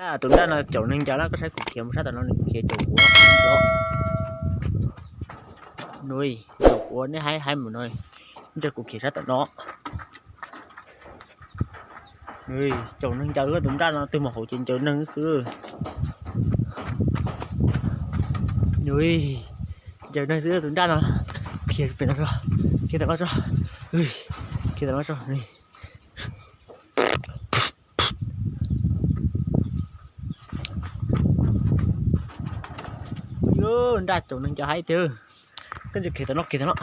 Tus nraj no caum neeg ncaws na, koj saib kuv khiav mus sab tom no nws khiav caum kuv. Nws caum kuv, nej haib haib mus no, nrog kuv khiav sab tom no. Caum neeg ncaws, tus nraj no twg mus hauv ces ncaws neeg xwb. Ncaws neeg xwb tus nraj no. Khiav pem no, khiav tom no tso, khiav tom no tso. Yus, nraj caum neeg ncaws haib tiag. Koj ntsia khiav tom no, khiav tom no,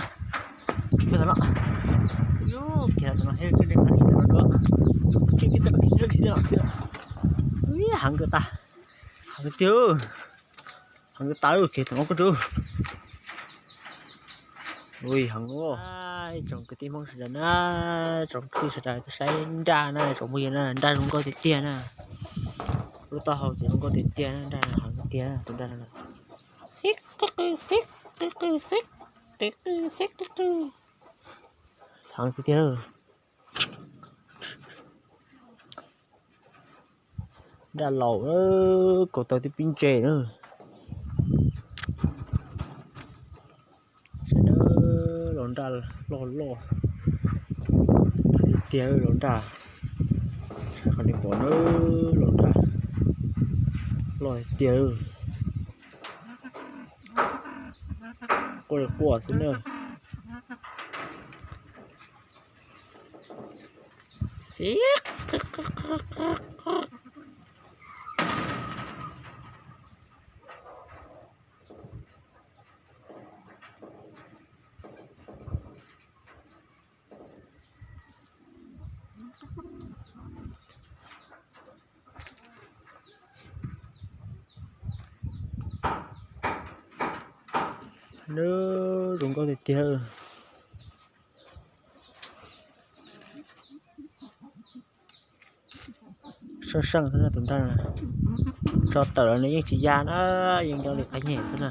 khiav tom no. Yus, khiav tom no, khiav tom no, khiav tom no. Ib, heev kawg tas, heev tiag, heev kawg tas, khiav tom no koj tub. Ui, heev. Tsoom kwv tij Hmoob sawv daws na, tsoom kwv tij sawv daws tuaj saib nraj na, tsoom phooj ywg na, nraj zoo nkauj tiag tiag na. Lub taub hau ces zoo nkauj tiag tiag na, nraj heev tiag na, tus nraj no. Xib qw qw, xib qw qw, xib qw qw, xib qw qw. Heev tiag tiag. Nraj laus, kaus taw twb pib ntse na. Saib na, los nraj loj loj tiag, los nraj, saib qhov nej pom na, los nraj loj tiag. Quaj li quaj xwb na. Nws zoo nkauj tiag tiag. Seej seej xwb na tus nraj no. Tso tawm los nws yeej tsis ya na, yeej nco li qab nyem xwb na.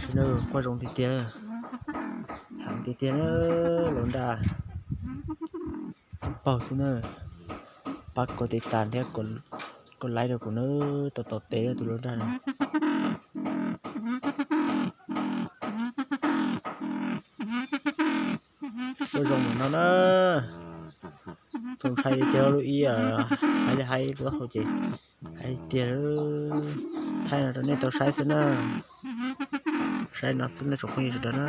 Sim no quaj zoo tiag tiag, heev tiag tiag na, los nraj. Paug xwb na, pab kuv tiv tas thiab kuv like rau kuv na, tos tos tes tus los nraj no. Quaj zoo mus no na. Txaus ntshai tiag tiag, lub ib hais li hais lub taub hau ces hais tiag. Thaij no rau nej tau saib xwb na. Saib no xwb na tsoom phooj ywg sawv daws na.